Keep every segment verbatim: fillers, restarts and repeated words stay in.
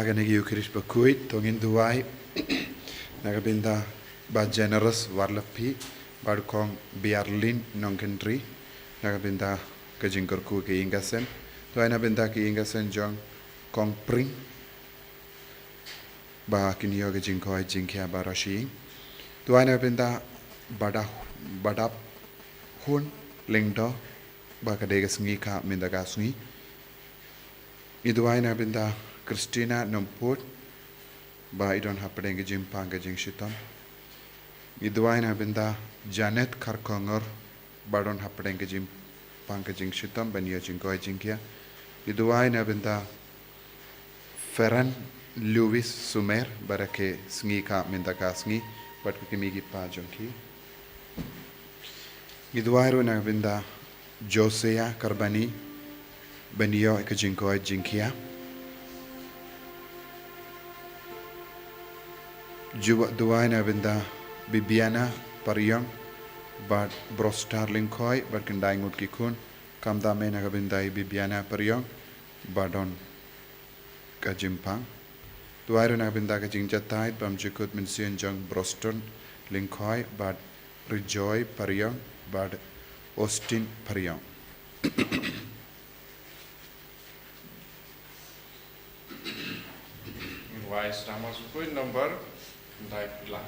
Kane ka Eucharist bakhuid, to ngin duwai na ka bynta Bah Generous Warlaphi, bad Kong Biarlin Nongkynrih, na ka bynta ka jingkyrkhu ka ïing ka sem. Duwai na ka bynta ka ïing ka sem jong Kong Pring, ba kin ïoh ka jingkoit jingkhiah baroh shi. Duwai na ka bynta Bah Da, Bah Daphun Lyngdoh, ba ka dei ka sngi ka mynta ka sngi. Ngi duwai na ka bynta Christina Nongput, ba i don hapdeng ka jingpang ka jingshitom. Ngi duwai na ka bynta Janet Kharkongor, ba don hapdeng ka jingpang ka jingshitom ban ïoh jingkoit jingkhiah. Ngi duwai na ka bynta Ferran Louis Sumer, ba rakhe sngi ka mynta ka sngi bad ki kmie ki kpa jong ki. Ngi duwai ruh na ka bynta Josiah Karbani, ban ïoh ka jingkoit jingkhiah. Ju-, duwai na ka bynta Bibiana Pariong, bad Brostar Lyngkhoi, bad khyndai ngut ki khun. Khamtam eh na ka bynta i Bibiana Pariong, ba don ka jingpang. Duwai ruh na ka bynta ka jingjahthait bymjukut mynsiem jong Brostar Lyngkhoi, bad Rejoy Pariong, bad Austin Pariong. Wise Thomas, point number, dai pula.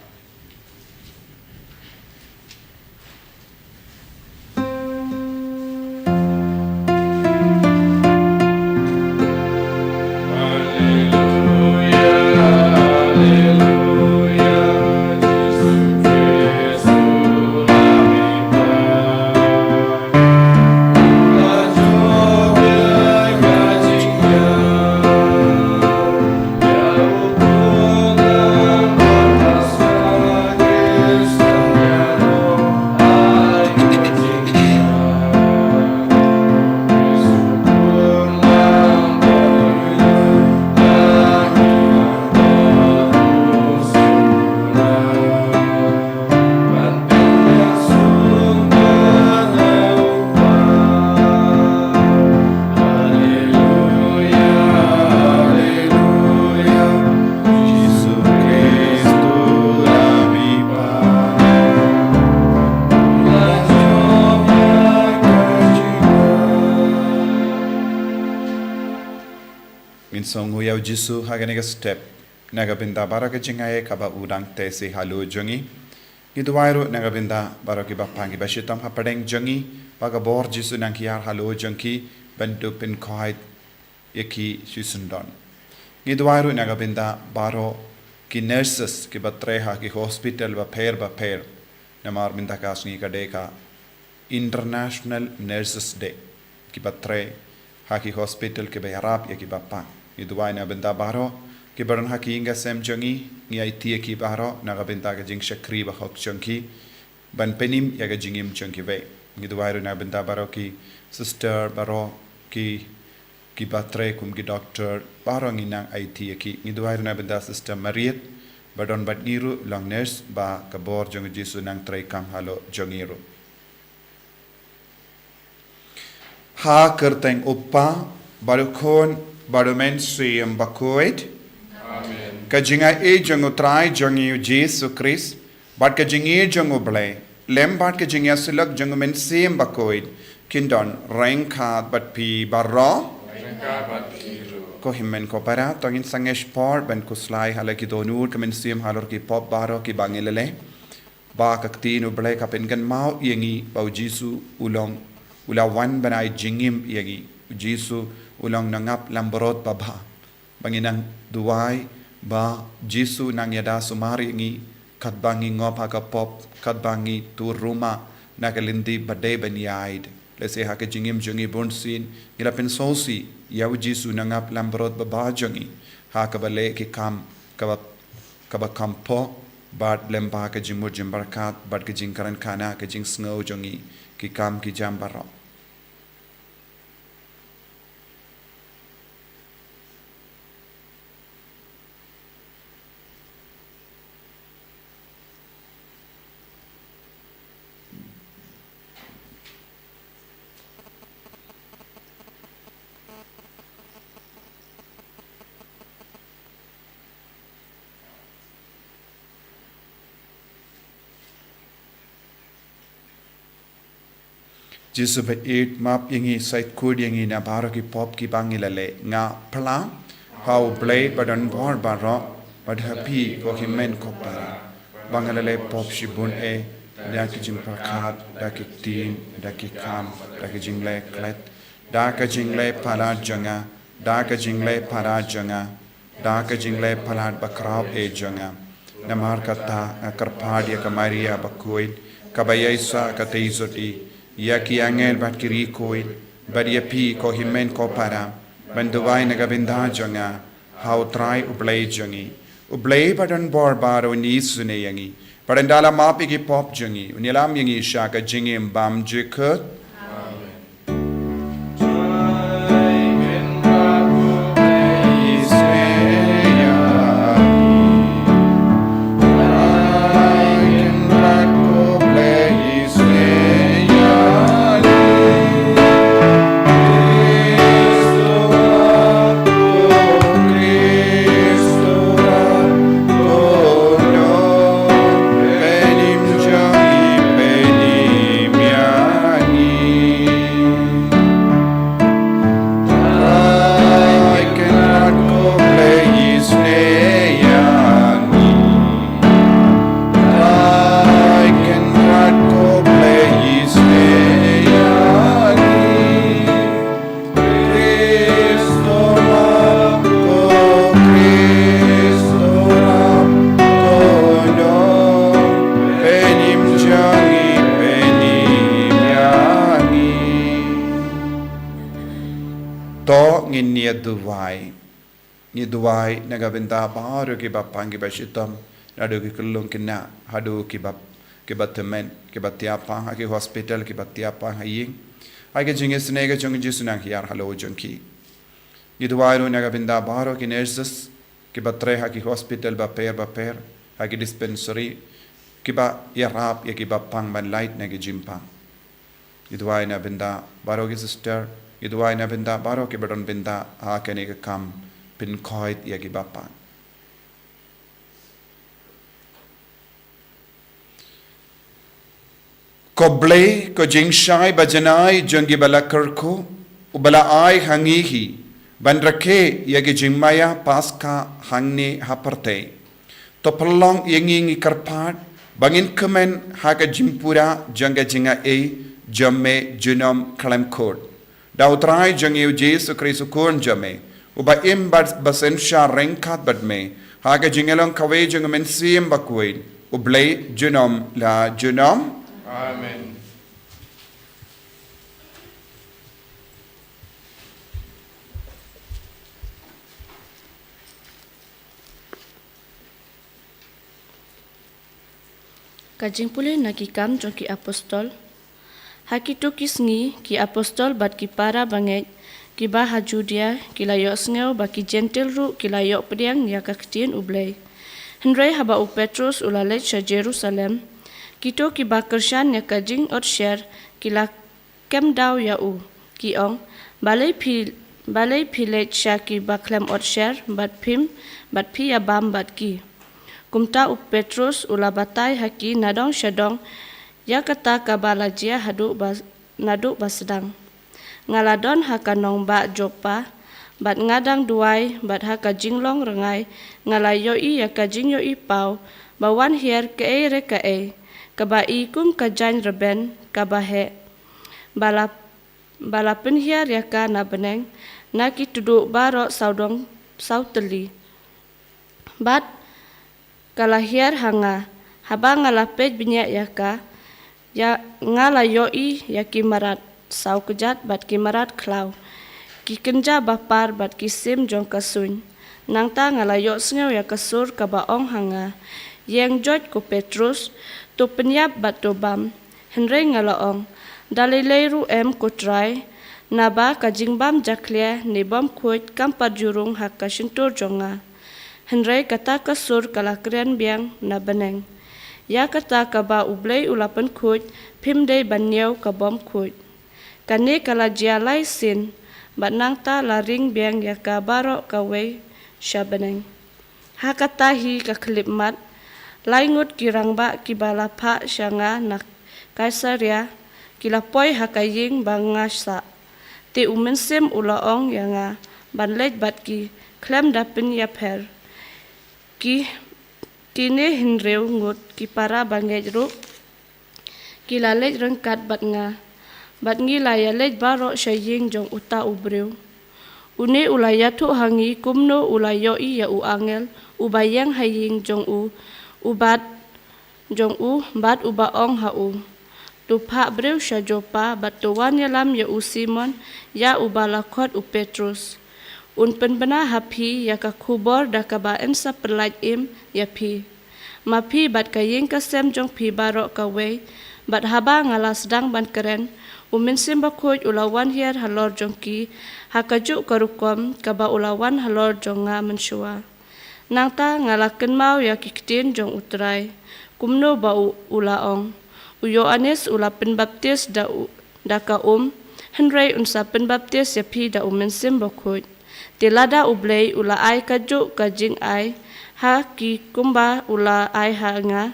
Ngin sngewnguh ïa u Jisu ha kane ka step, na ka bynta baroh ka jingaiei kaba u dang teh sha halor jong ngi. Ngi duwai ruh na ka bynta baroh ki bapang kiba shitom hapdeng jong ngi, ba ka bor Jisu nang hiar halor jong ki, ban dup pynkoit ïa ki shisyndon. Ngi duwai ruh na ka bynta baroh ki nurses kiba trei ha ki hospital bapher bapher, namar mynta ka sngi ka dei ka International Nurses Day, kiba trei ha ki hospital kiba ïarap ïa ki bapang. Ngi duwai na ka bynta baroh kiba don ha ki ïing ki sem jong ngi, ngi aiti ïa ki baroh na ka bynta ka jingshakri bahok jong ki, ban pynim ïa ka jingim jong kiwei. Ngi duwai ruh na ka bynta baroh ki sister, baroh ki, kiba trei kum ki doktor, baroh ngi nang aiti ïa ki. Ngi duwai ruh na ka bynta Sister Mariet, ba don bad ngi ruh long nurse, ba ka bor jong u Jisu nang treikam halor jong ngi ruh. Ha ka kyrteng u Kpa, bad u Khun, bad u Mynsiem Bakhuid. Amen. Ka jingaiei jong u Trai jong ngi u Jisu Khrist, bad ka jingïeit jong u Blei, lem bad ka jingïasyllok jong u Mynsiem Bakhuid, kin don ryngkat bad phi baroh. Ryngkat bad phi ruh. Ko hynmen ko para, to ngin sangeh por ban khuslai ha la ki dohnud ka mynsiem halor ki pop baroh kiba ngi la leh. Ba ka ktien u Blei ka pynkynmaw ïa ngi ba u Jisu u long, u la wan ban ai jingim ïa ngi. U Jisu u long nongap langbrot babha. Ba ngin nang duwai ba u Jisu nang ïada sumar ïa ngi, katba ngi ngop ha ka pop, katba ngi tur rumah na ka lynti ba dei ban ïaid. Lehse ha ka jingim jong ngi bunsien ngi la pynsngewsih ïa u Jisu nongap langbrot babha jong ngi, ha kaba leh ki kam kaba, kaba kham pop, bad lem bad ka jingmut jingpyrkhat, bad ka jingkren khana, ka jingsngew jong ngi, ki kam ki jam baroh. Jisu ba ïeit, map ïa ngi, shait khuid ïa ngi na baroh ki pop kiba ngi la leh. Nga phla ha U Blei ba don bor baroh, bad ha phi ko hynmen ko para, ba nga la leh pop shibun eh, da ki jingpyrkhat, da ki ktien, da ki kam, da ki jingleh klet, da ka jingleh palat jong nga, da ka jingleh palat jong nga, da ka jingleh palat bakhraw eh jong nga. Namar kata nga kyrpad ïa ka Maria bakhuid, kaba ïaisah ka tei jong U, ïa ki angel bad ki riewkhuid, bad ïa phi ko hynmen ko para, ban duwai na ka bynta jong nga ha U Trai U Blei jong ngi. U Blei ba don bor baroh un isynei ïa ngi, bad ynda la map ïa ki pop jong ngi, un ïalam ïa ngi sha ka jingim bymjukut. To ngin ïa duwai. Ngi duwai na ka bynta baroh kiba pang kiba shitom, naduh ki khyllung khynnah haduh kiba, kiba tymmen, kiba thiah pang ha ki hospital, kiba thiah pang ha ïing. Ha ka jingisynei ka jong U Jisu nang hiar halor jong ki. Ngi duwai ruh na ka bynta baroh ki nurses kiba trei ha ki hospital bapher bapher, ha ki dispensary, kiba ïarap ïa kiba pang ban lait na ki jingpang. Ngi duwai na bynta baroh ki sister, ngi duwai na bynta baroh kiba don bynta ha kane ka kam pynkhoit ïa kiba pang. Ko Blei, ko jingshai bajanai jong kiba la kyrkhu, uba la ai ha ngi hi ban rakhe ïa ki jingmaïa Paskha hangne ha pyrthei. To pynlong ïa ngi, ngi kyrpad, ba ngin kmen ha ka jingpura jong ka jingaiei jong me junom khlem kut. Da U Trai jong ngi U Jisu Khrist U Khun jong me, uba im bad ba synshar ryngkat bad me ha ka jingïalong kawei jong U Mynsiem Bakhuid, U Blei junom la junom. Amen. Ka jingpule na Ki Kam jong ki Apostol. Ha kito ki sngi, ki apostol bad ki para bangeit kiba ha Judia ki la ïohsngew ba ki Jentil ruh ki la ïohpdiang ïa ka ktien U Blei. Hynrei haba u Petros u la leit sha Jerusalem, kito kiba kyrshan ïa ka jingotsher ki la kem daw ïa u, ki ong, "Balei phi, balei phi leit sha kiba khlem otsher bad phim, bad phi ïabam bad ki?" Kumta u Petros u la batai ha ki nadong shadong ïa kata kaba la jia haduh ba, naduh ba sdang. "Nga la don ha ka nongbah Joppa, bad nga dang duwai, bad ha ka jinglong rngai nga la ïohi ïa ka jingïohi paw ba wan hiar kaei re kaei, kaba i kum ka jaiñ rben kaba heh, ba la, ba la pynhiar ïa ka na bneng na ki tduh baroh sawdong sawtylli. Bad ka la hiar ha nga, haba nga la peit bniah ïa ka, ïa nga la ïohi ïa ki mrad sawkjat bad ki mrad khlaw, ki kynja bapar bad ki sim jong ka suiñ. Nangta nga la ïohsngew ïa ka sur kaba ong ha nga, 'Ïeng joit ko Petros, to pynïap bad to bam.' Hynrei nga la ong, 'Da lei lei ruh em ko Trai, naba ka jingbam jakhlia ne bymkhuid kam pat ju rung ha ka shyntur jong nga.' Hynrei kata ka sur ka la kren biang na bneng, 'Ïa kata kaba U Blei u la pynkhuid, phim dei ban ñiew ka bymkhuid.' Kane ka la jia lai sien, bad nangta la ring biang ïa ka baroh kawei sha bneng. Ha kata hi ka khyllipmat, lai ngut ki rangbah kiba la phah sha nga na Kaisaria, ki la poi ha ka ïing ba nga sah. Te u Mynsiem u la ong ïa nga ban leit bad ki khlem da pynïapher. Ki, kine hynriew ngut ki para bangeit ruh ki la leit ryngkat bad nga, bad ngi la ïaleit baroh sha ïing jong uta u briew. Une u la ïathuh ha ngi kumno u la ïohi ïa u angel uba ïeng ha ïing jong u, u bad jong u, bad uba ong ha u, to phah briew sha Joppa bad to wan ïalam ïa u Simon, ïa uba la khot u Petrus. Un pynbna ha phi ïa ka khubor da kaba yn sa pyllait im ïa phi. Ma phi bad ka ïing ka sem jong phi baroh kawei. Bad haba nga la sdang ban kren, u Mynsiem Bakhuid u la wan hiar halor jong ki ha kajuh ka rukom kaba u la wan halor jong nga mynshuwa. Nangta nga la kynmaw ïa ki ktien jong u Trai, kumno ba u, u la ong, u Ïoannis u la pynbaptis da u, da ka um, hynrei un sa pynbaptis ïa phi da u Mynsiem Bakhuid. Te lada U Blei u la ai kajuh ka jingai ha ki kumba u la ai ha nga,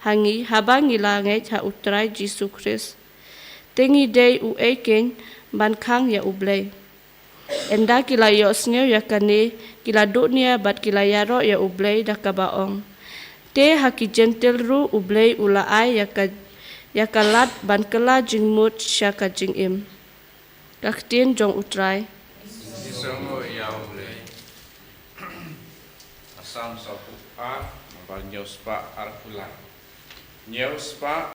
ha ngi, haba ngi la ngeit ha u Trai Jisu Khrist, te ngi dei uei keiñ ban khang ïa U Blei? Ynda ki la ïohsngew ïa kane, ki la duh nia bad ki la ïaroh ïa U Blei da kaba ong, te ha ki Jentil ruh U Blei u la ai ïa ka, ïa ka lad ban kylla jingmut sha ka jingim. Ka ktien jong u Trai. Ïa U Blei. Salm sawphew ar, nambar hynñiew spah arphew lai. Hynñiew spah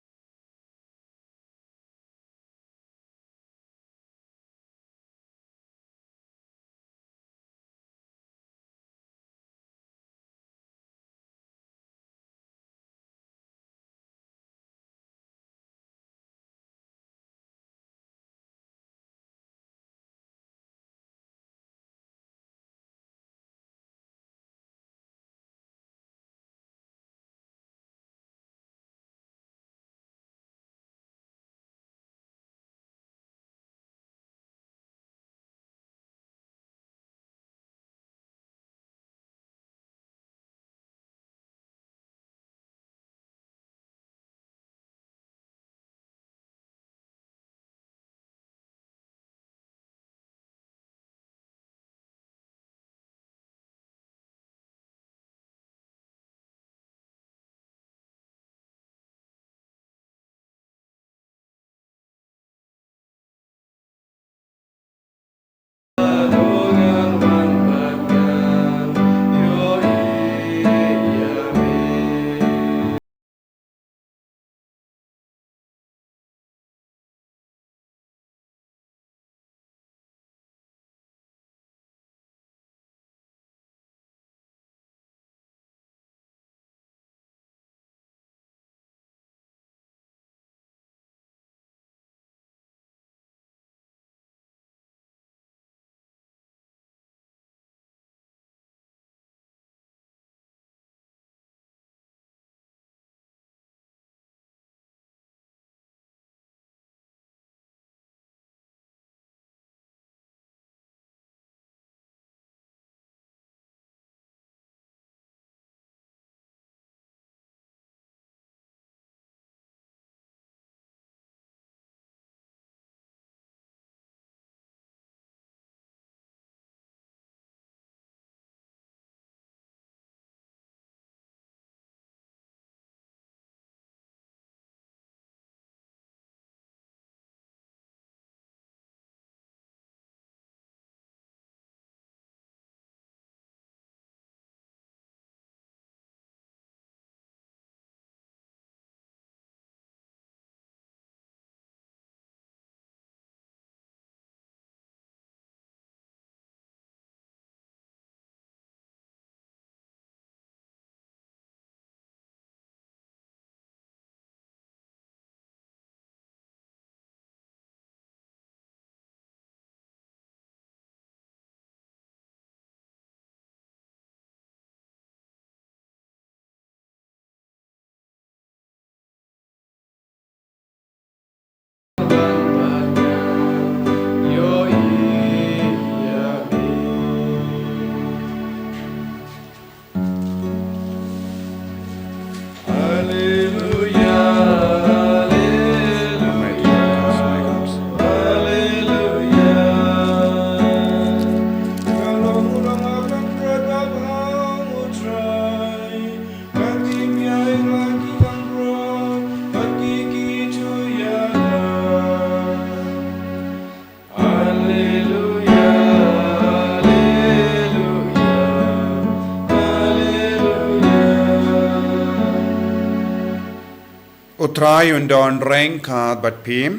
U Trai un don ryngkat bad phi.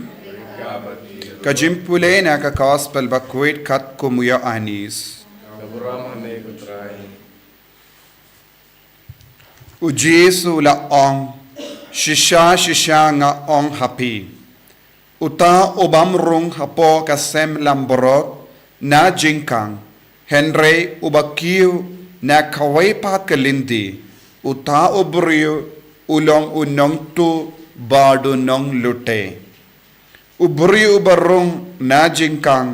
Ka jingpule na ka Gospel bakhuid katkum u Ïoannis. U Jisu u la ong, shisha shisha nga ong ha phi, uta u bym rung hapoh ka sem langbrot na jingkhang, hynrei uba kiew na kawei pat ka lynti, uta u briew u long u nongtuh bad u nonglute. U briew uba rung na jingkhang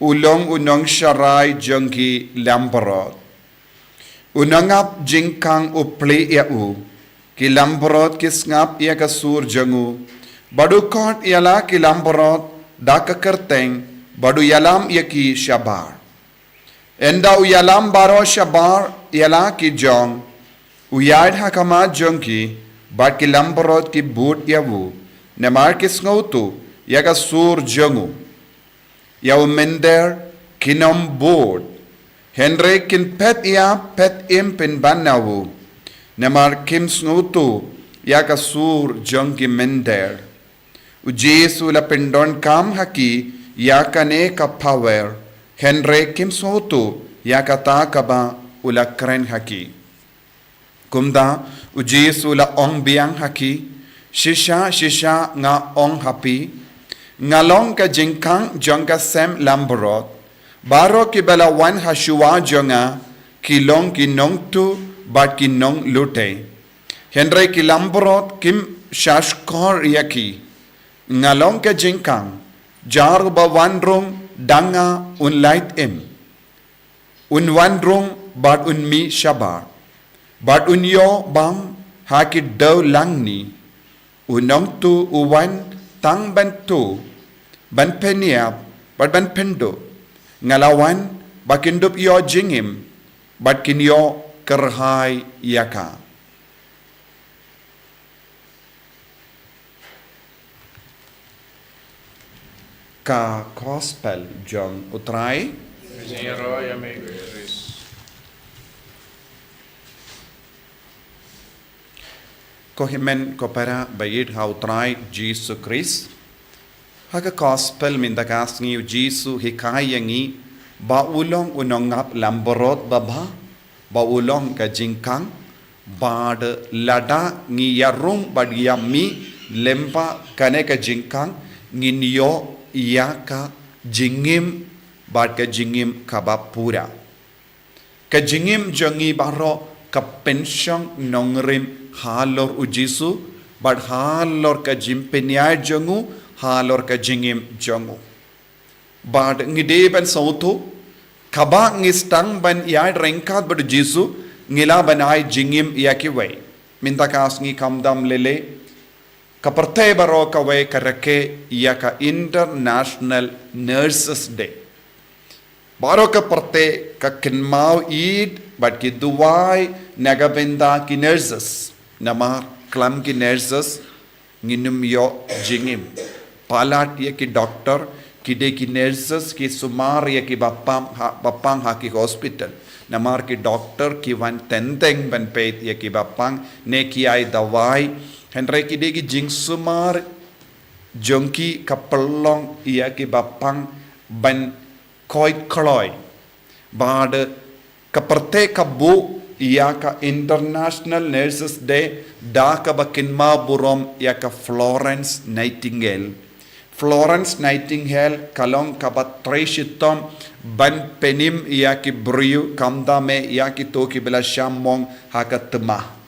u long u nongsharai jong ki langbrot. U nongap jingkhang u plie ïa u. Ki langbrot ki sngap ïa ka sur jong u, bad u khot ïa la ki langbrot da ka kyrteng, bad u ïalam ïa ki shabar. Ynda u ïalam baroh shabar ïa la ki jong u, u ïaid ha khmat jong ki, bad ki langbrot ki bud ïa u, namar ki sngewthuh ïa ka sur jong u. Ïa u mynder kin ym bud, hynrei kin phet ïa phet im pynban na u, namar kim sngewthuh ïa ka sur jong ki mynder. U Jisu u la pyndonkam ha ki ïa kane ka power, hynrei kim sngewthuh ïa kata kaba u la kren ha ki. Kumta u Jisu u la ong biang ha ki, shisha shisha nga ong ha phi, nga long ka jingkhang jong ka sem langbrot. Baroh kiba la wan ha shuwa jong nga ki long ki nongtuh bad ki nonglute, hynrei ki langbrot kim shahshkor ïa ki. Nga long ka jingkhang. Jar uba wan rung da nga un lait im, un wan rung bad un mih shabar, bad un ïoh bam ha ki dew langni. U nongtuh u wan tang ban tuh, ban pynïap, bad ban pynduh. Nga la wan ba kin dup ïoh jingim, bad kin ïoh kyrhai ïa ka. Ka Gospel jong u Trai. Jingïaroh ïa me ko Khrist. Ko hynmen ko para ba ïeit ha u Trai Jisu Khrist. Ha ka Gospel mynta ka sngi u Jisu u hikai ïa ngi ba u long u nongap langbrot babha, ba u long ka jingkhang, bad lada ngi ïarung bad ïamih lyngba kane ka jingkhang, ngin ïoh ïa ka jingim, bad ka jingim kaba pura. Ka jingim jong ngi baroh ka pynshong nongrim halor u Jisu, bad halor ka jingpynïaid jong u, halor ka jingim jong u. Bad ngi dei ban sngewthuh, kaba ngi sdang ban ïaid ryngkat bad u Jisu, ngi lah ban ai jingim ïa kiwei. Mynta ka sngi khamtam lei lei, ka pyrthei baroh kawei ka rakhe ïa ka International Nurses Day. Baroh ka pyrthei ka kynmaw ïeit bad ki duwai na ka bynta ki nurses. Namar khlem ki nurses ngin ym ïoh jingim. Palat ïa ki doktor, ki dei ki nurses ki sumar ïa ki bapang ha, bapang ha ki hospital. Namar ki doktor ki wan teng teng ban peit ïa ki bapang ne ki ai dawai. Hynrei ki dei ki jingsumar jong ki ka pynlong ïa ki bapang ban koit kloi. Bad ka pyrthei ka buh ïa ka International Nurses Day da kaba kynmaw burom ïa ka Florence Nightingale. Florence Nightingale ka long kaba trei shitom ban pynim ïa ki briew, khamtam eh ïa kito kiba la shah mong ha ka thma.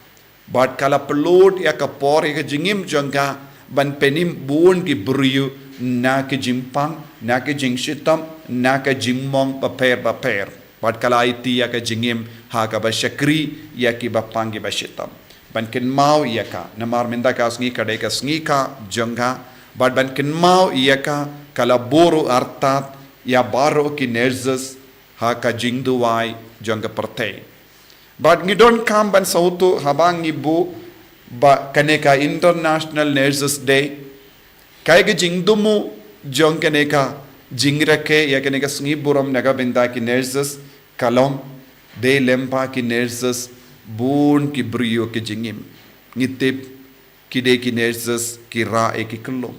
Bad ka la pynlut ïa ka por ïa ka jingim jong ka ban pynim bun ki briew na ki jingpang, na ki jingshitom, na ka jingmong bapher bapher. Bad ka la aiti ïa ka jingim ha kaba shakri ïa ki bapang kiba shitom. Ban kynmaw ïa ka, namar mynta ka sngi ka dei ka sngi ka jong ka. Bad ban kynmaw ïa ka, ka la buh ruh artat ïa baroh ki nurses ha ka jingduwai jong ka pyrthei. Bad ngi donkam ban sngewthuh haba ngi buh ba kane ka International Nurses Day, kaei ka jingthmu jong kane ka jingrakhe ïa kane ka sngi burom na ka bynta ki nurses, ka long dei lyngba ki nurses bun ki briew ki jingim. Ngi tip Ki dei ki nurses ki rah ïa ki kyllung.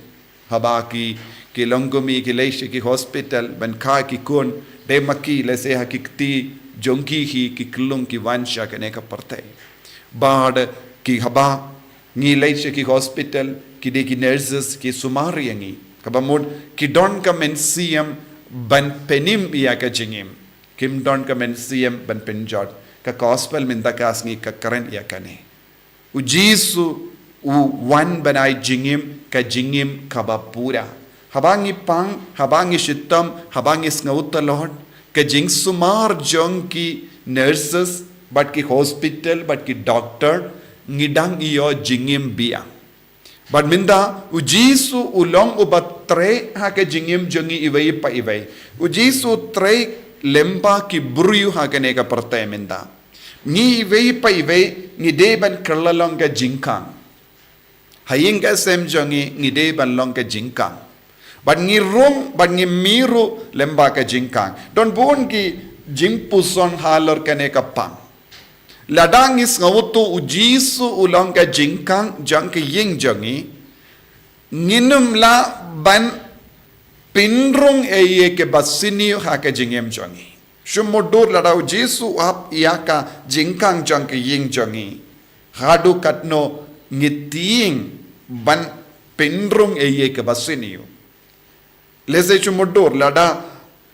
Haba ki, ki longkmie ki leit sha ki hospital ban kha ki khun, dei ma ki lehse ha ki kti jong ki hi ki kyllung ki wan sha kane ka pyrthei. Bad ki haba ngi leit sha ki hospital, ki dei ki nurses ki sumar ïa ngi. Kaba mut ki don ka mynsiem ban pynim ïa ka jingim. Kim don ka mynsiem ban pynjot. Ka gospel mynta ka sngi ka kren ïa kane. U Jisu u wan ban ai jingim, ka jingim kaba pura. Haba ngi pang, haba ngi shitom, haba ngi sngewtlot, ka jingsumar jong ki nurses, bad ki hospital, bad ki doctor, ngi dang ïoh jingim biang. Bad mynta u Jisu u long uba trei ha ka jingim jong ngi iwei pa iwei. U Jisu u trei lyngba ki briew ha kane ka pyrthei mynta. Ngi iwei pa iwei ngi dei ban kylla long ka jingkhang. Ha ïing ka sem jong ngi ngi dei ban long ka jingkhang. Bad ngi rung, bad ngi mih ruh lyngba ka jingkhang. Don bun ki jingpuson halor kane ka pang. Lada ngi sngewthuh u Jisu u long ka jingkhang jong ka ïing jong ngi, ngin ym lah ban pynrung ei ei kaba sniew ha ka jingim jong ngi. Shu mutdur lada u Jisu u ap ïa ka jingkhang jong ka ïing jong ngi, haduh katno ngi tieng ban pynrung ei ei kaba sniew. Lehse shu mutdur lada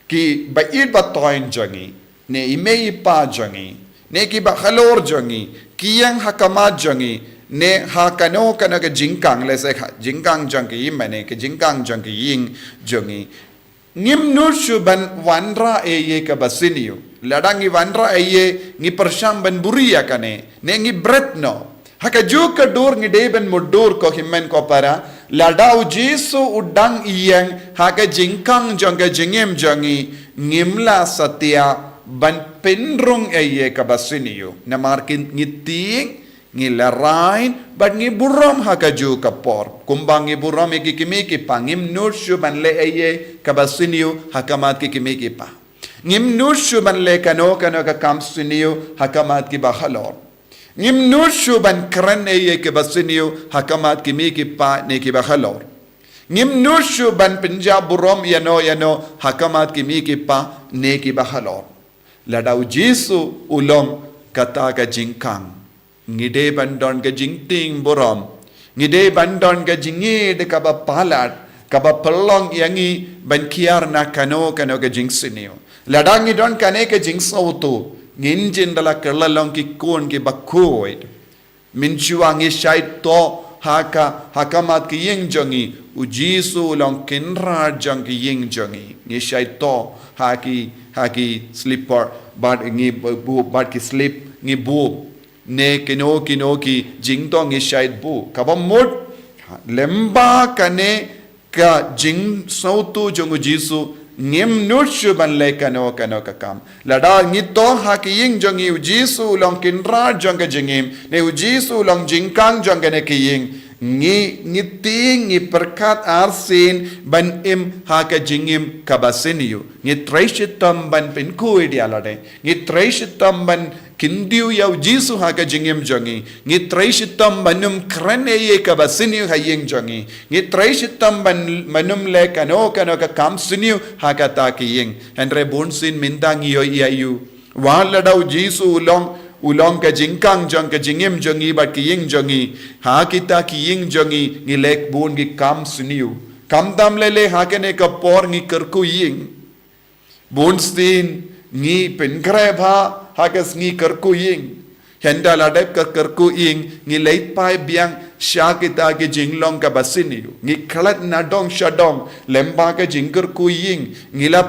ki ba ïeit ba thoiñ jong ngi, ne i mei i pa jong ngi, ne ki ba halor jong ngi, ki ïeng ha khmat jong ngi, ne ha kano kano ka jingkhang, lehse ka jingkhang jong ka ïing mane ka jingkhang jong ka ïing jong ngi. Ngim nud shuh ban wanrah ei ei kaba sniew. Lada ngi wanrah ei ei ngi pyrshang ban buri ïa kane, ne ngi bret noh. Ha kajuh ka dur ngi dei ban mutdur ko hynmen ko para, lada u Jisu u dang ïeng ha ka jingkhang jong ka jingim jong ngi, ngim lah satia ban pynrung ei ei kaba sniew. Namar ki ngi tieng, ngi lehrain, bad ngi burom ha kajuh ka por. Kumba ngi burom ïa ki kmie ki kpa, ngim nud shuh ban leh ei ei kaba sniew ha khmat ki kmie ki kpa. Ngim nud shuh ban leh kano kano ka kam sniew ha khmat ki ba halor. Ngim nud shuh ban kren ei ei kaba sniew ha khmat ki mei ki pa ne ki ba halor. Ngim nud shuh ban pynjah burom ïano ïano ha khmat ki mei ki pa ne ki ba halor. Lada u Jisu u long kata ka jingkhang, ngi dei ban don ka jingtieng burom. Ngi dei ban don ka jingïeit kaba palat, kaba pynlong ïa ngi ban kiar na kano kano ka jingsniew. Lada ngi don kane ka jingsngewthuh, ngin jin da la kylla long ki khun ki ba khuid. Mynshuwa ngi shait thoh ha ka, ha khmat ki ïing jong ngi, u Jisu u long kynrad jong ki ïing jong ngi. Ngi shait thoh ha ki, ha ki slipper, bad ngi buh, bad ki slip ngi buh. Ne kino kino ki jingthoh ngi shait buh. Kaba mut, lyngba kane ka jingsngewthuh jong u Jisu, ngim nud shuh ban leh kano kano ka kam. Lada ngi thoh ha ki ïing jong ngi u Jisu u long kynrad jong ka jingim, ne u Jisu u long jingkhang jong kane ka ïing, ngi, ngi tieng, ngi pyrkhat arsien ban im ha ka jingim kaba sniew. Ngi trei shitom ban pynkhuid ïa lade. Ngi trei shitom ban kyntiew ïa u Jisu ha ka jingim jong ngi. Ngi trei shitom ban ym kren ei ei kaba sniew ha ïing jong ngi. Ngi trei shitom ban, ban ym leh kano kano ka kam sniew ha kata ka ïing. Hynrei bunsien mynta ngi ïohi ïa u. Wat lada u Jisu u long, u long ka jingkhang jong ka jingim jong ngi bad ka ïing jong ngi, ha kita ki ïing jong ngi ngi leh bun ki kam sniew. Khamtam lei lei ha kane ka por ngi kyrkhu ïing. Bunsien ngi pynkhreh bha ha ka sngi kyrkhu ïing. Hynda la dep ka kyrkhu ïing ngi leit phai biang sha kita ki jinglong kaba sniew. Ngi khlad na dong sha dong lyngba ka jingkyrkhu ïing. Ngi la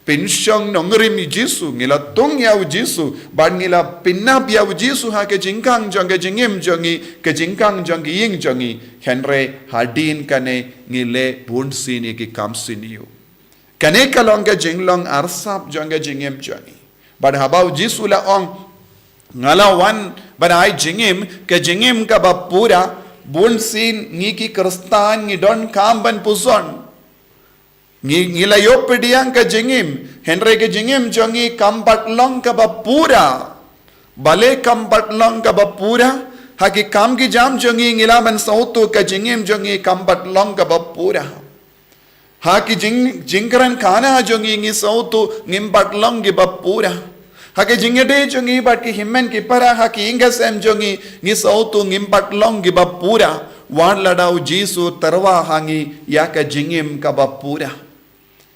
pynshong nongrim ïa u Jisu, ngi la thung ïa u Jisu, bad ngi la pynap ïa u Jisu ha ka jingkhang jong ka jingim jong ngi, ka jingkhang jong ka ïing jong ngi. Hynrei hadien kane ngi leh bunsien ïa ki kam sniew. Kane ka long ka jinglong arsap jong ka jingim jong ngi. Bad haba u Jisu u la ong, nga la wan ban ai jingim, ka jingim kaba pura, bunsien ngi ki Khristan ngi donkam ban puson. Ngi, ngi la ïoh pdiang ka jingim, hynrei ka jingim jong ngi kam pat long kaba pura. Balei kam pat long kaba pura? Ha ki kam ki jam jong ngi ngi lah ban sngewthuh ka jingim jong ngi kam pat long kaba pura. Ha ki jing, jingkren khana jong ngi ngi sngewthuh ngim pat long kiba pura. Ha ki jingïadei jong ngi bad ki hynmen ki para, ha ki ïing ki sem jong ngi ngi sngewthuh ngim pat long kiba pura. Wat lada u Jisu tyrwa ha ngi ïa ka jingim kaba pura.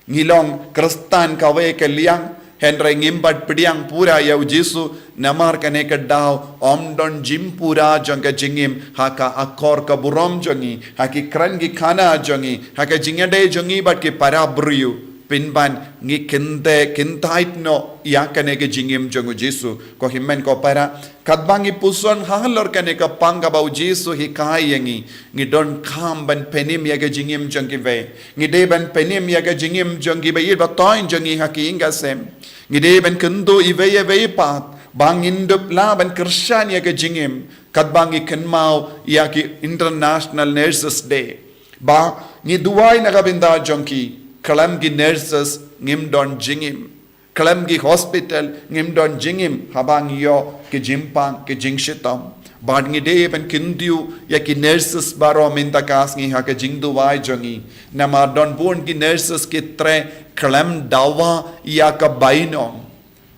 Ngi long Khristan kawei ka liang, hynrei ngim pat pdiang pura ïa u Jisu, namar kane ka daw ym don jingpura jong ka jingim ha ka akor ka burom jong ngi, ha ki kren ki khana jong ngi, ha ka jingïadei jong ngi bad ki para briew. Pynban ngi kynthei kyntait noh ïa kane ka jingim jong u Jisu. Ko hynmen ko para, katba ngi puson halor kane ka pang kaba u Jisu hikai ïa ngi, ngi donkam ban pynim ïa ka jingim jong kiwei. Ngi dei ban pynim ïa ka jingim jong kiba ïeit ba thoiñ jong ngi ha ki ïing ki sem. Ngi dei ban kyntu iwei ïa iwei pat ba ngin dup lah ban kyrshan ïa ka jingim, katba ngi kynmaw ïa ki International Nurses Day. Ba ngi duwai na ka bynta jong ki, khlem ki nurses ngim don jingim. Khlem ki hospital ngim don jingim haba ngi ïoh ki jingpang ki jingshitom. Bad ngi dei ban kyntiew ïa ki nurses baroh mynta ka sngi ha ka jingduwai jong ngi. Namar don bun ki nurses ki trei khlem dawa ïa ka bainong.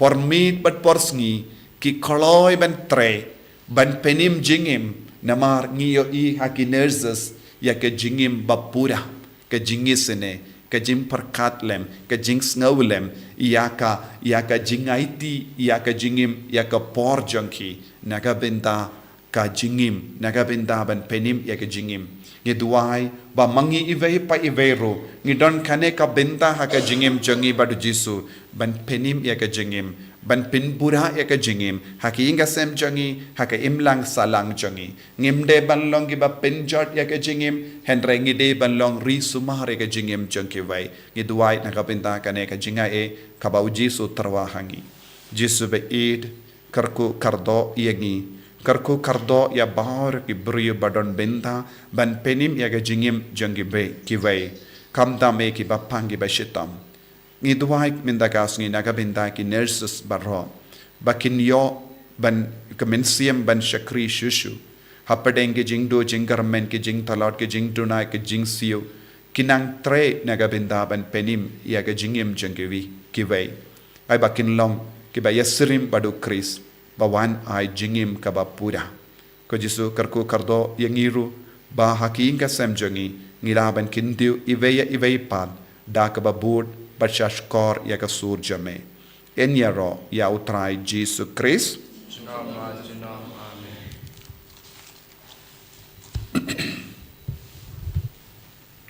Por miet bad por sngi ki kloi ban trei ban pynim jingim, namar ngi ïohi ha ki nurses ïa ka jingim ba pura, ka jingisynei, ka jingpyrkhat lem, ka jingsngew lem ïa ka, ïa ka jingaiti ïa ka jingim, ïa ka por jong ki na ka bynta ka jingim, na ka bynta ban pynim ïa ka jingim. Ngi duwai ba ma ngi iwei pa iwei ruh ngi don kane ka bynta ha ka jingim jong ngi bad u Jisu ban pynim ïa ka jingim, ban pynpura ïa ka jingim ha ka ïing ka sem jong ngi, ha ka imlang sahlang jong ngi. Ngim dei ban long kiba pynjot ïa ka jingim, hynrei ngi dei ban long ri sumar ïa ka jingim jong kiwei. Ngi duwai na ka bynta kane ka jingai kaba u Jisu tyrwa ha ngi. Jisu ba ïeit, kyrkhu kyrdoh ïa ngi, kyrkhu kyrdoh ïa baroh ki briew ba don bynta ban pynim ïa ka jingim jong kiwei, kiwei. Khamtam eh kiba pang kiba shitom. Ngi duwai mynta ka sngi na ka bynta ki nurses baroh ba kin ïoh ban, ka mynsiem ban shakri shuh shuh. Hapdeng ki jingduh jingkyrmen, ki jingtlot, ki jingduna, ki jingsiew, ki nang trei na ka bynta ban pynim ïa ka jingim jong kiwei, kiwei. Ai ba kin long kiba ïasyriem bad u Khrist ba wan ai jingim kaba pura. Ko Jisu, kyrkhu kyrdoh ïa ngi ruh ba ha ka ïing ka sem jong ngi ngi lah ban kyntiew iwei ïa iwei pat da kaba bud bad shahshkor ïa ka sur jong me. Yn ïaroh ïa u Trai Jisu Khrist. Junom la junom. Amen.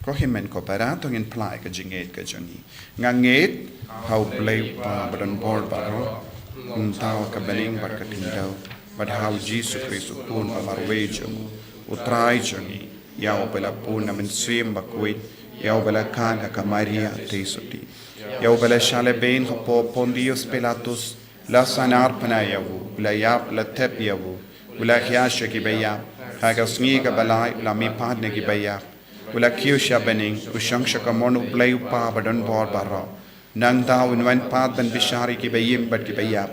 Ko hynmen ko para, to ngin phla ïa ka jingngeit ka jong ngi. Nga ngeit ha U Blei U Kpa ba don bor baroh, U Myntoi ka bneng bad ka khyndew, bad ha U Jisu Khrist U Khun ba marwei jong U, U Trai jong ngi, ïa uba la bun na Mynsiem Bakhuid, ïa uba la khang ha ka Maria theisotti, ïa uba la shah lehbeiñ hapoh Pontius Pilatus, la sahnarphna ïa u, u la ïap, la thep ïa u, u la hiar sha kiba ïap, ha ka sngi kaba lai u la mihpat na kiba ïap, u la kiew sha bneng, u shong sha kamon U Blei U Kpa ba don bor baroh. Nangta un wan pat ban bishar ïa kiba im bad kiba ïap.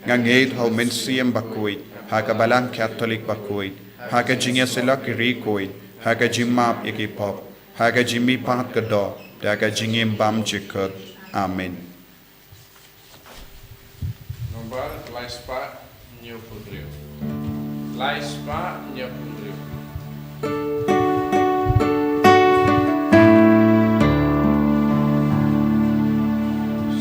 Nga ngeit ha U Mynsiem Bakhuid, ha ka Balang Katholik bakhuid, ha ka jingïasyllok ki riewkhuid, ha ka jingmap ïa ki pop, ha ka jingmihpat ka doh, da ka jingim bymjukut. Amen. Nombar lai spah hynñiewphew hynriew. Lai spah hynñiewphew hynriew.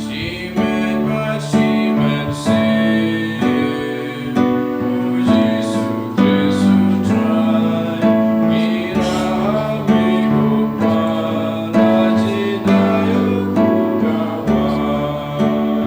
Shimet bad shimet seh, O Jisu Khrist U Trai, ngi la ha mih u pat la jin da ïa u kyrkhu kawei.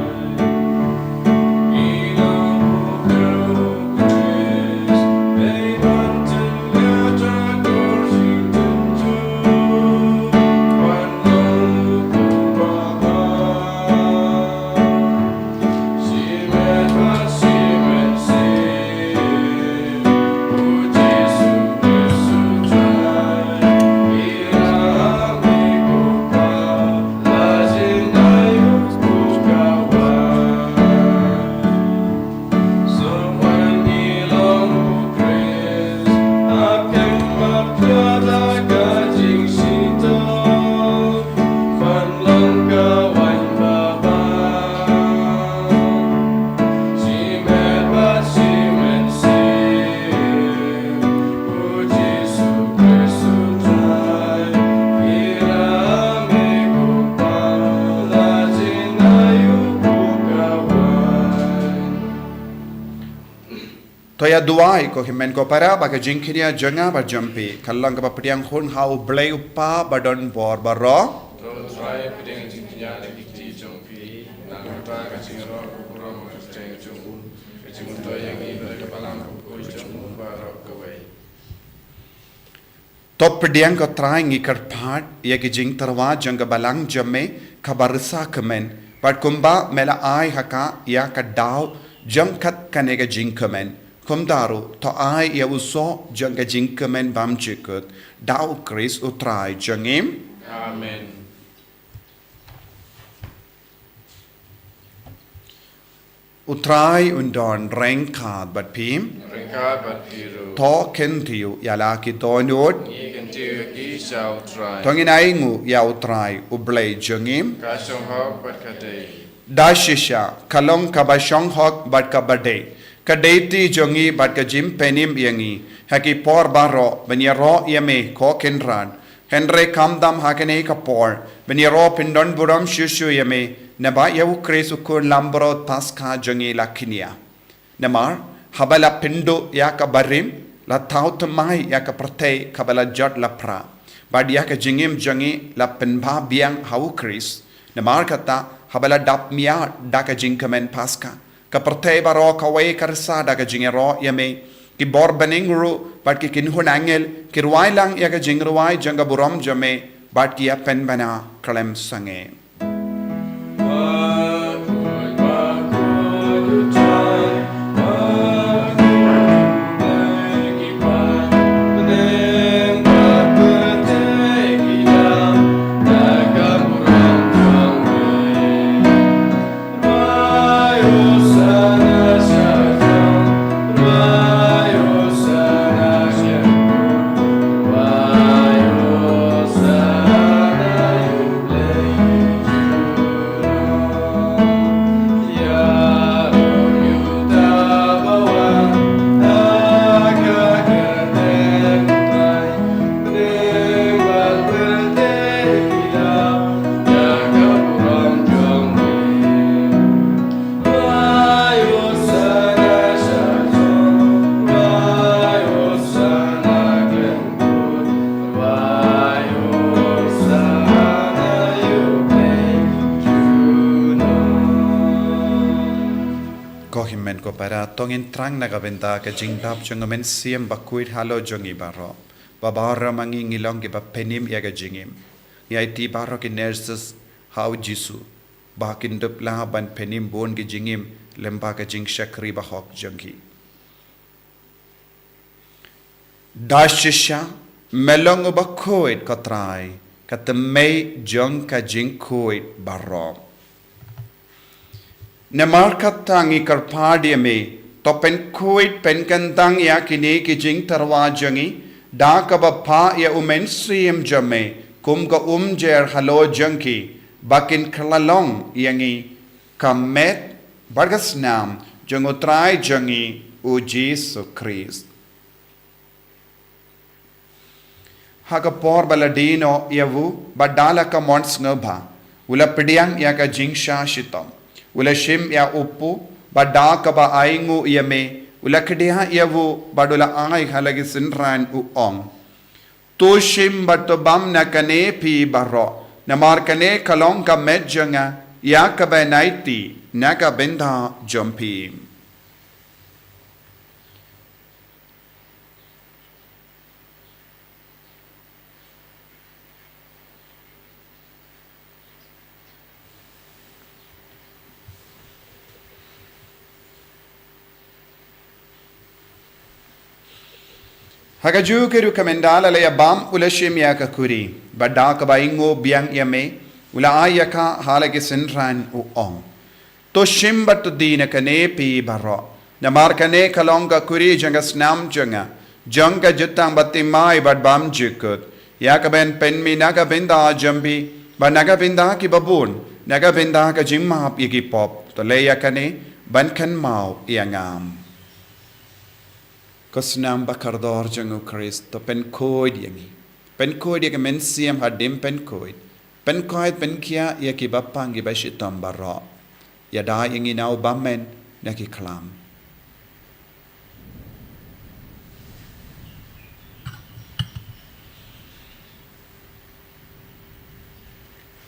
To ïa duwai ko hynmen ko para ba ka jingkñia jong nga bad jong phi kan long kaba pdiang hun ha U Blei U Kpa badonbor baroh. To Trai, pdiang jingkñia na ki kti jong phi, na ka bynta ka jingïaroh ka burom ka kyrteng jong u, ka jingmyntoi ïa ngi bad ka balang ka bakhuid jong u baroh kawei. To pdiang ko Trai, ngi kyrpad ïa ki jingtyrwa jong ka balang jong me kaba risa kmen, bad kumba me la ai ha ka ïa ka daw jong kat kane ka jingkmen, kumta ruh to ai ïa u soh jong ka jingkmen bymjukut, da U Khrist U Trai jong ngi. Amen. U Trai un don ryngkat bad phi. Ryngkat bad phi ruh. To kyntiew ïa la ki dohnud. Ngi kyntiew ïa ki sha U Trai. To ngin ainguh ïa U Trai U Blei jong ngi. Ka shong hok bad ka dei. Da shisha ka long kaba shong hok bad kaba dei, ka dei ti jong ngi bad ka jingpynim ïa ngi ha ki por baroh ban ïaroh ïa me ko Kynrad. Hynrei khamtam ha kane ka por ban ïaroh pyndonburom shuh shuh ïa me, naba ïa U Khrist U Khun Langbrot Paskha jong ngi la kñia. Namar haba la pynduh ïa ka barim, la thaw thymmai ïa ka pyrthei kaba la jot la pra, bad ïa ka jingim jong ngi la pynbha biang ha U Khrist. Namar kata, haba la dap mih da ka jingkmen Paskha, ka pyrthei baroh kawei ka risa da ka jingïaroh ïa me. Ki bor bneng ruh bad ki kynhun angel ki rwai lang ïa ka jingrwai jong ka burom jong me, bad ki ïa pynbna khlem sangeh. Ko hynmen ko para, to ngin thrang na ka bynta ka jingdap jong U Mynsiem Bakhuid halor jong ngi baroh. Ba baroh ma ngi ngi long kiba pynim ïa ka jingim. Ngi aiti baroh ki nurses ha U Jisu ba kin dup lah ban pynim bun ki jingim lyngba ka jingshakri bahok jong ki. Da shisha me long uba khuid ko Trai, ka thymmei jong ka jingkhuid baroh. Namar kata ngi kyrpad ïa me, to pynkhuid pynkyntang ïa kine ki jingtyrwa jong ngi da kaba phah ïa U Mynsiem jong me kum ka umjer halor jong ki, ba kin kylla long ïa ngi ka met bad ka snam jong U Trai jong ngi U Jisu Khrist. Ha ka por ba la die noh ïa u, bad da la ka mon sngewbha, u la pdiang ïa ka jingshah shitom, u la shim ïa u kpu, bad da kaba ainguh ïa me, u la khdiah ïa u, bad u la ai ha la ki synran, u ong: To shim bad to bam na kane phi baroh, namar kane ka long ka met jong nga, ïa kaba ngi aiti na ka bynta jong phi. Ha kajuh ka rukom, ynda la ïa bam, u la shim ïa ka khuri, bad da kaba ainguh biang ïa me, u la ai ïa ka ha la ki synran, u ong: To shim bad to die na kane phi baroh, namar kane ka long ka khuri jong ka snam jong nga, jong ka jutang bathymmai bad bymjukut, ïa kaban pynmih na ka bynta jong phi bad na ka bynta kiba bun, na ka bynta ka jingmap ïa ki pop. To leh ïa kane ban kynmaw ïa nga. Ko snam ba kordor jong U Khrist, to pynkhuid ïa ngi. Pynkhuid ïa ka mynsiem hadien pynkhuid. Pynkhuid pynkhiah ïa kiba pang kiba shitom baroh. Ïada ïa ngi na u bymman na ki khlam.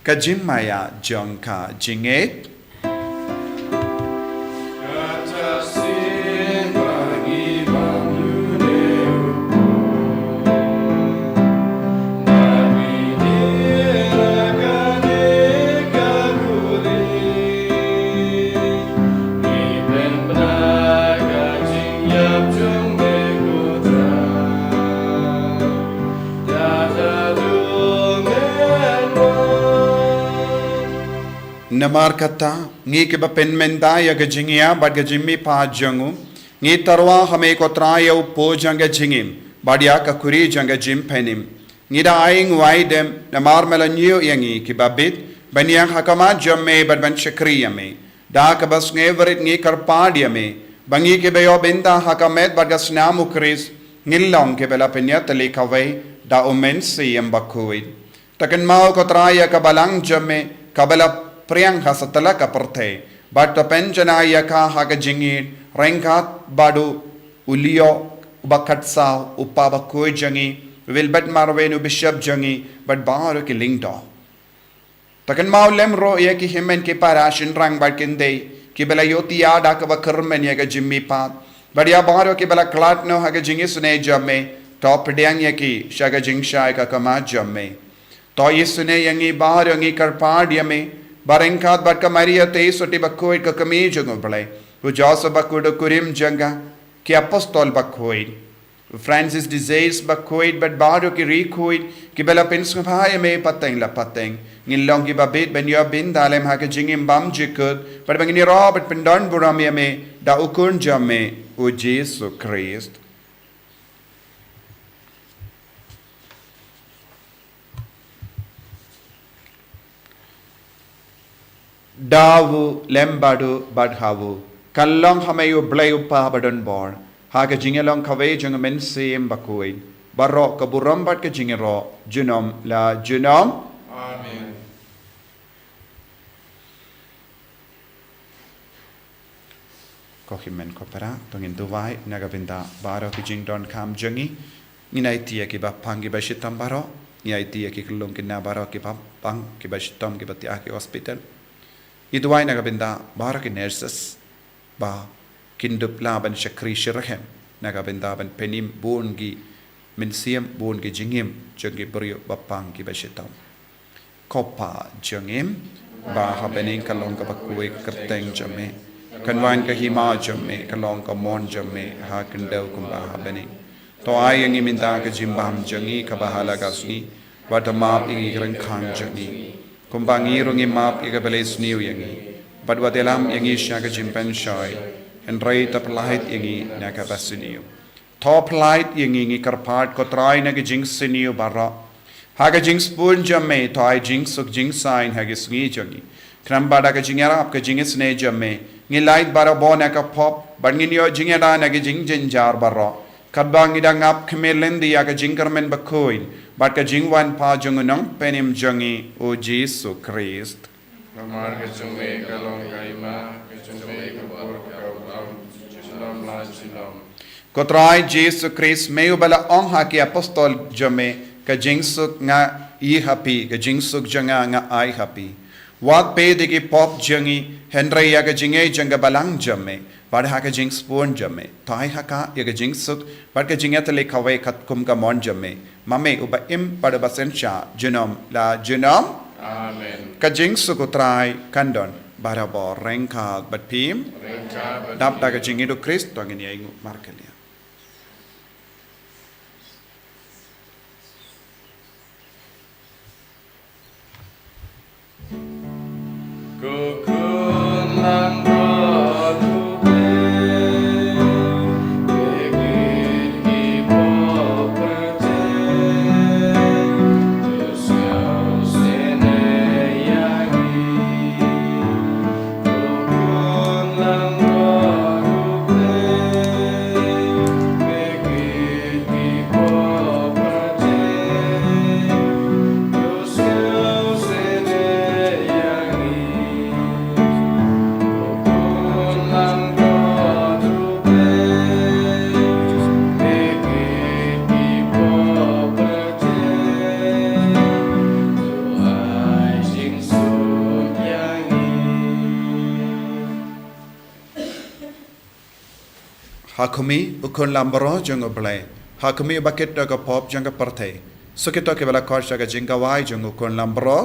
Ka jingmaïa jong ka jingngeit. Namar kata, ngi kiba pynmynta ïa ka jingïap bad ka jingmihpat jong u, ngi tyrwa ha me ko Trai ïa u pud jong ka jingim bad ïa ka khuri jong ka jingpynim. Ngi da ai nguaidem, namar me la ñiew ïa ngi kiba bit ban ïeng ha khmat jong me bad ban shakri ïa me. Da kaba sngewrit ngi kyrpad ïa me ba ngi kiba ïoh bynta ha ka met bad ka snam U Khrist, ngin long kiba la pynïatylli kawei da U Mynsiem Bakhuid. To kynmaw ko Trai ïa ka balang jong me kaba la phriang ha satlak ka pyrthei, bad to pynjanai ïa ka ha ka jingïeit ryngkat bad u Leo uba khatsaw, u Papa Bakhuid jong ngi, u Wilbert Marwein u Bishop jong ngi, bad baroh ki lyngdoh. To kynmaw lem ruh ïa ki hynmen ki para shynrang bad kynthei kiba la ïohthiah da kaba kyrmen ïa ka jingmihpat, bad ïa baroh kiba la khlad noh ha ka jingisynei jong me. To pdiang ïa ki sha ka jingshai ka khmat jong me. To isynei ïa ngi baroh, ngi kyrpad ïa me ba ryngkat bad ka Maria Theisotti Bakhuid, ka kmie jong U Blei, u Joseph Bakhuid u kurim jong ka, ki apostol bakhuid, Francis de Sales Bakhuid bad baroh ki riewkhuid kiba la pynsngewbha ïa me pateng la pateng, ngin long kiba bit ban ïoh bynta lem ha ka jingim bymjukut, bad ba ngin ïaroh bad pyndonburom ïa me da U Khun jong me, U Jisu Khrist. Da u, lem bad u, bad ha u, kan long ha me U Blei U Kpa badonbor, ha ka jingïalong kawei jong U Mynsiem Bakhuid, baroh ka burom bad ka jingïaroh junom la junom. Amen. Ko hynmen ko para, to ngin duwai na ka bynta baroh ki jingdonkam jong ngi. Ngin aiti ïa kiba pang kiba shitom baroh, ngin aiti ïa ki khyllung khynnah baroh kiba pang kiba shitom kiba thiah ha ki hospital. Ngi duwai na ka bynta baroh ki nurses ba kin dup lah ban shakri shitrhem na ka bynta ban pynim bun ki mynsiem, bun ki jingim jong ki briew ba pang kiba shitom. Ko Pa jong ngi ba ha bneng, ka long kaba khuid ka kyrteng jong me. Kan wan ka hima jong me, ka long ka mon jong me ha khyndew kumba ha bneng. To ai ïa ngi mynta ka jingbam jong ngi kaba ha la ka sngi, bad to map ïa ngi ki ryngkang jong ngi, kumba ngi ruh ngi map ïa kiba la isniew ïa ngi. Bad wat ïalam ïa ngi sha ka jingpynshoi, hynrei to pyllait ïa ngi na kaba sniew. To pyllait ïa ngi, ngi kyrpad ko Trai, na ki jingsniew baroh. Ha ka jingsbun jong me to ai jingsuk jingsaiñ ha ki sngi jong ngi. Khnang ba da ka jingïarap ka jingisynei jong me, ngin lait barabor na ka pop, bad ngin ïoh jingïada na ki jingjynjar baroh, katba ngi da ngap khmih lynti ïa ka jingkyrmen bakhuid bad ka jingwan pat jong U Nongpynim jong ngi, U Jisu Khrist. Namar ka jong me ka long ka hima, ka jong me ka bor, ka bor junom la junom. Ko Trai Jisu Khrist, me uba la ong ha ki apostol jong me, ka jingsuk nga ai ha phi, ka jingsuk jong nga nga ai ha phi. Wat peit ïa ki pop jong ngi, hynrei ïa ka jingngeit jong ka balang jong me, bad ha ka jingsbun jong me, to ai ha ka ïa ka jingsuk bad ka jingïatylli kawei katkum ka mon jong me, ma me uba im bad uba synshar junom la junom. Amen. Ka jingsuk U Trai kan don barabor ryngkat bad phi. Ryngkat bad phi. Dap da ka jingïeit U Khrist to ngin ïa ainguh markylliang. Ha khmih, u khun lambaroh jong U Blei. Ha khmih, u bakit da ka pop jong ka pyrthei. Sa kito kiba la khot sha ka jingkawei jong u khun lambaroh.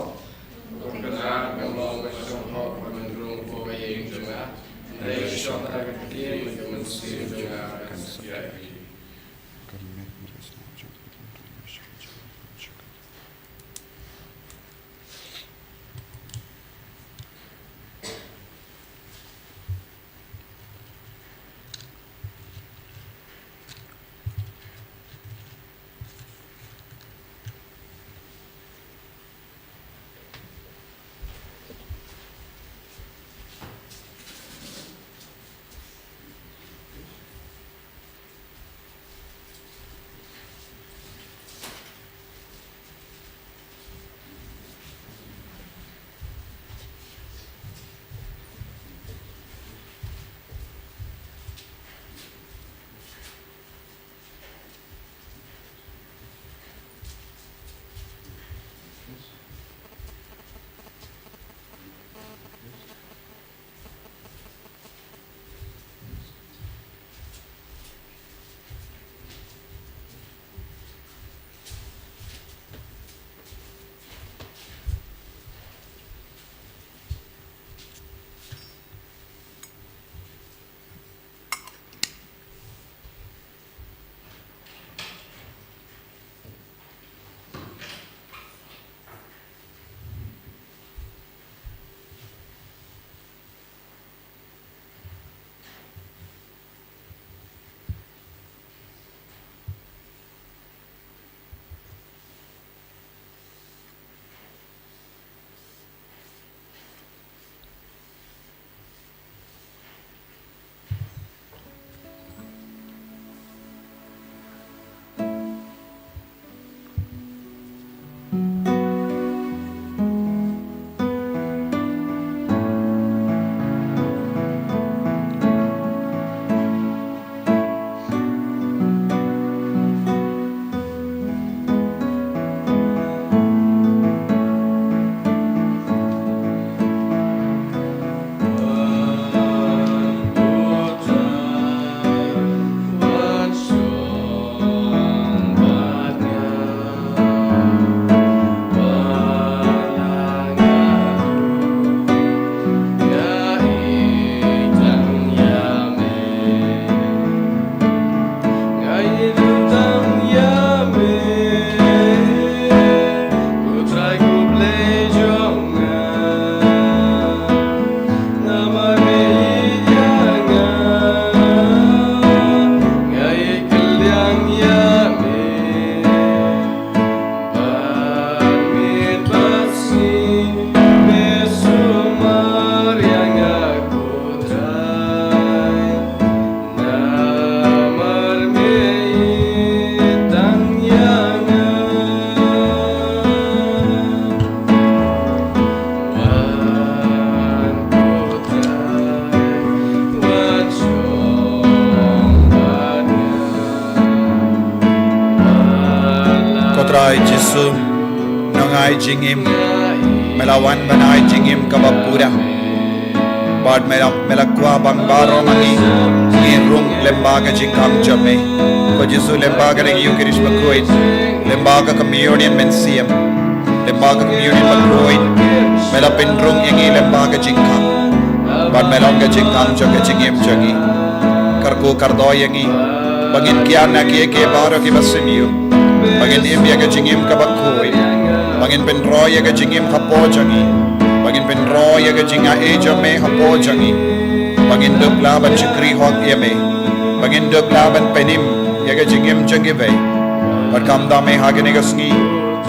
Ko Trai Jisu, nongai jingim, me la wan ban ai jingim kaba pura. Bad me la, me la kwah ba baroh ma ngi ngi rung lyngba ka jingkhang jong me. Ko Jisu, lyngba ka Eucharist bakhuid, lyngba ka communion mynsiem, lyngba ka communion bakhuid, me la pynrung ïa ngi lyngba ka jingkhang. Bad me long ka jingkhang jong ka jingim jong ngi. Kyrkhu kyrdoh ïa ngi ba ngin kiar na kiei kiei baroh kiba sniew, ba ngin im ïa ka jingim kaba khuid, ba ngin pynroi ïa ka jingim hapoh jong ngi, ba ngin pynroi ïa ka jingaiei jong me hapoh jong ngi, ba ngin dup lah ban shakri hok ïa me, ba ngin dup lah ban pynim ïa ka jingim jong kiwei. Bad kumta me ha kane ka sngi,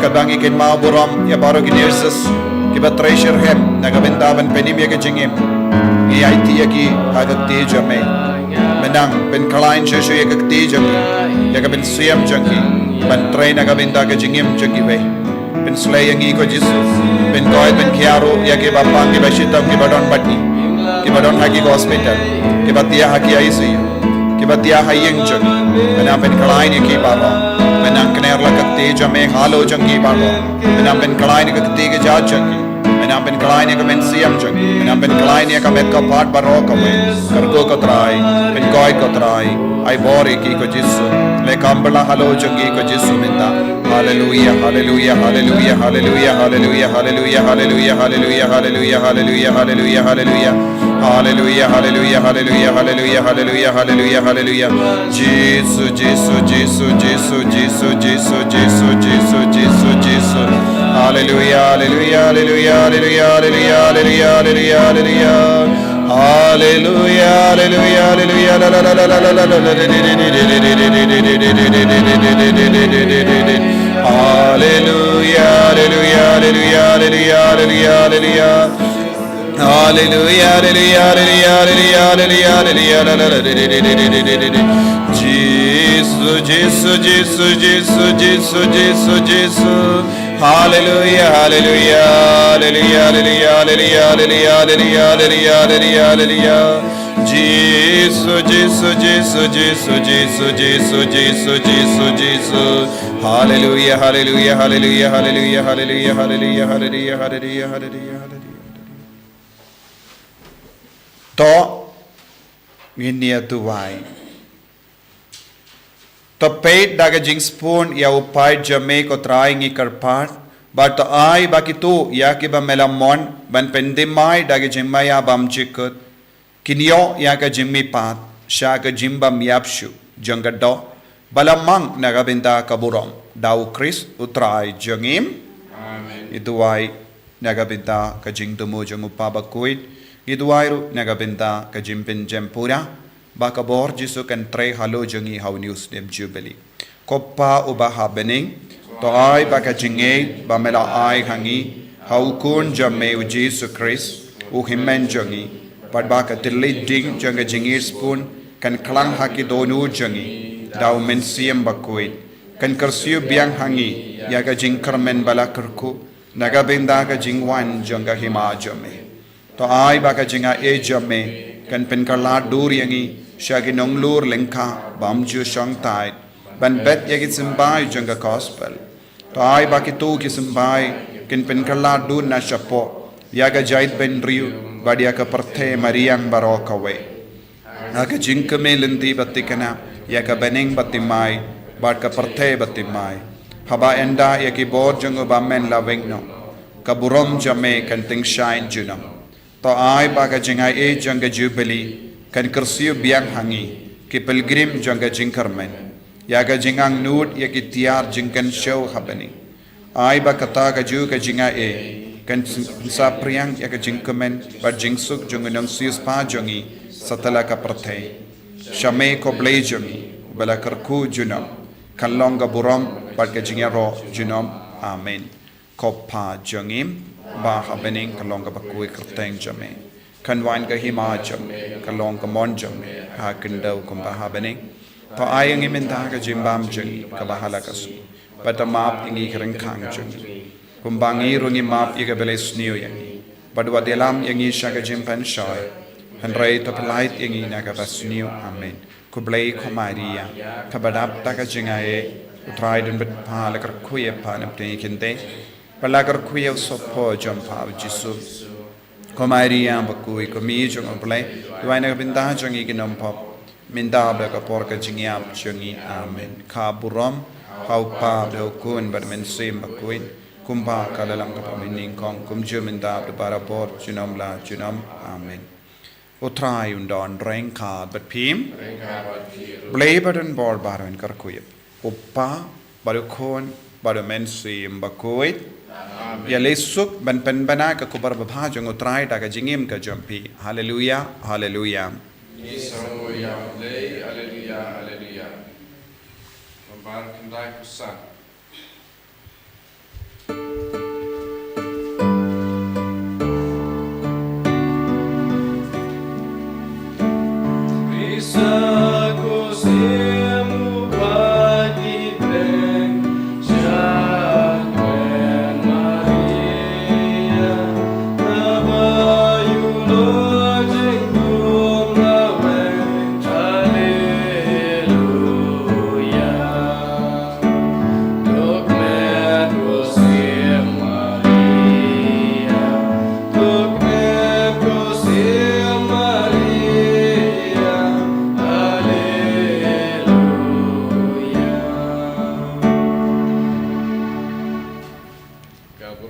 katba ngi kynmaw burom ïa baroh ki nurses kiba trei shitrhem na ka bynta ban pynim ïa ka jingim, ngi aiti ïa ki ha ka kti jong me. Me nang pynkhlaiñ shuh shuh ïa ka kti jong ki, ïa ka mynsiem jong ki, ban trei na ka bynta ka jingim jong kiwei. Pynslei ïa ngi ko Jisu, pynkhoit pynkhiah ruh ïa kiba pang kiba shitom kiba don bad ngi, kiba don ha ki hospital, kiba thiah ha ki I C U, kiba thiah ha ïing jong ngi. Me nang pynkhlaiñ ïa ki baroh, me nang kner la ka kti jong me halor jong ki baroh, me nang pynkhlaiñ ïa ka kti ka jait jong ki. Pynïap pynkylla ïa ka mynsiem jong ngi. Pynïap pynkylla ïa ka met ka phad baroh kawei. Kyrkhu ko Trai, pynkoit ko Trai. Ai bor ïa ki ko Jisu. Leh kam bala halor jong ngi ko Jisu mynta. Haleluia, haleluia, haleluia, haleluia, haleluia, haleluia, haleluia, haleluia, haleluia, haleluia, haleluia, haleluia. Haleluia, haleluia, haleluia, haleluia, haleluia, haleluia, haleluia. Jisu, Jisu, Jisu, Jisu, Jisu, Jisu, Jisu, Jisu, Jisu. Haleluia, haleluia, haleluia, haleluia, haleluia, haleluia, haleluia. Haleluia, haleluia, haleluia, la, la, la. Haleluia, haleluia, haleluia, haleluia, haleluia, haleluia. Haleluia, haleluia, haleluia, haleluia, haleluia, haleluia, la, la, la. Jisu, Jisu, Jisu, Jisu, Jisu, Jisu, Jisu. Haleluia, haleluia, haleluia, haleluia, haleluia, haleluia, haleluia, haleluia, haleluia, haleluia. Jisu, Jisu, Jisu, Jisu, Jisu, Jisu, Jisu, Jisu, Jisu. Haleluia, haleluia, haleluia, haleluia, haleluia, haleluia, haleluia, haleluia, haleluia, haleluia. To, ngin ïa duwai. To peit da ka jingsbun ïa u paid jong me ko Trai ngi kyrpad, bad to ai ba kito ïa kiba me la mon ban pynthymmai da ka jingmaïa bymjukut, kin ïoh ïa ka jingmihpat sha ka jingbymïap shuh jong ka doh, ba la mang na ka bynta ka burom da u Khrist u Trai jong ngi. Amen. Ngi duwai na ka bynta ka jingthmu jong u Kpa Bakhuid, ngi duwai ruh na ka bynta ka jingpynjem pura, ba ka bor Jisu kan trei halor jong ngi ha une u snem Jubili. Ko Kpa uba ha bneng, to ai ba ka jingngeit ba me la ai ha ngi ha u Khun jong me u Jisu Khrist, u Hynmen jong ngi, bad ba ka thylliej ding jong ka jingngeit sbun kan klang ha ki dohnud jong ngi da u Mynsiem Bakhuid, kan kyrsiew biang ha ngi ïa ka jingkyrmen ba la kyrkhu na ka bynta ka jingwan jong ka Hima jong me. To ai ba ka jingaiei jong me kan pynkylla dur ïa ngi sha ki nonglur lyngkha bymjukut shongthait ban bet ïa ki symbai jong ka Gospel. To ai ba kito ki symbai kin pynkylla dur na shapoh ïa ka jaitbynriew bad ïa ka pyrthei mariang baroh kawei. Ha ka jingkmen lynti bad thikna ïa ka bneng bad thymmai bad ka pyrthei bad thymmai, haba ynda ïa ki bor jong u Bymman la weng noh, ka burom jong me kan tyngshaiñ junom. To ai ba ka jingaiei jong ka Jubili kan kyrsiew biang ha ngi ki pilgrim jong ka jingkyrmen ïa ka jingangnud ïa ki tiar jingkynshew ha bneng. Ai ba kata kajuh ka jingaiei kan pynsaphriang ïa ka jingkmen bad jingsuk jong u nongsiewspah jong ngi satlak ka pyrthei. Sha me ko Blei jong ngi, ba la kyrkhu junom, kan long ka burom bad ka jingïaroh junom. Amen. Ko Kpa jong ngi ba ha bneng, kan long kaba khuid ka kyrteng jong me. Kan wan ka hima jong me, kan long ka mon jong me ha khyndew kumba ha bneng. To ai ïa ngi mynta ka jingbam jong ngi kaba ha la ka sngi. Bad to map ïa ngi ki ryngkang jong ngi, kumba ngi ruh ngi map ïa kiba la sniew ïa ngi. Bad wat ïalam ïa ngi sha ka jingpynshoi, hynrei to pyllait ïa ngi na kaba sniew. Amen. Khublei ko Maria, kaba dap da ka jingaiei, u Trai u don bad pha. La kyrkhu ïa pha na pdeng ki kynthei, bad la kyrkhu ïa u sohphoh jong pha u Jisu. Ko Maria bakhuid, ko Mei jong u Blei, duwai na ka bynta jong ngi ki nongpop, mynta bad ha ka por ka jingïap jong ngi. Amen. Ka burom ha u Kpa bad ha u Khun bad ha u Mynsiem Bakhuid, kumba ka la long ha ka por mynnyngkong, kumjuh mynta bad barabor, junom la junom. Amen. U Trai un don ryngkat bad phi. Blei ba don bor baroh un kyrkhu ïa phi. U Kpa bad u Khun bad u Mynsiem Bakhuid. Amen. Ïa leh suk ban pynbna ka khubor babha jong u Trai da ka jingim ka jong phi. Haleluia, haleluia. Ngi sngew ïa U Blei, haleluia, haleluia. Nombar khyndai phew san.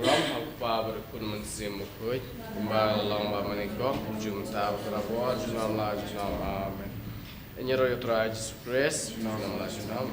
Ram ha u Kpa bad u Khun Mynsiem Bakhuid, kumba la long ba mane kong, jum ta ba kra bor, junom la junom. Amen. Ïa ro ïa u Trai Jisu Khrist, junom la junom.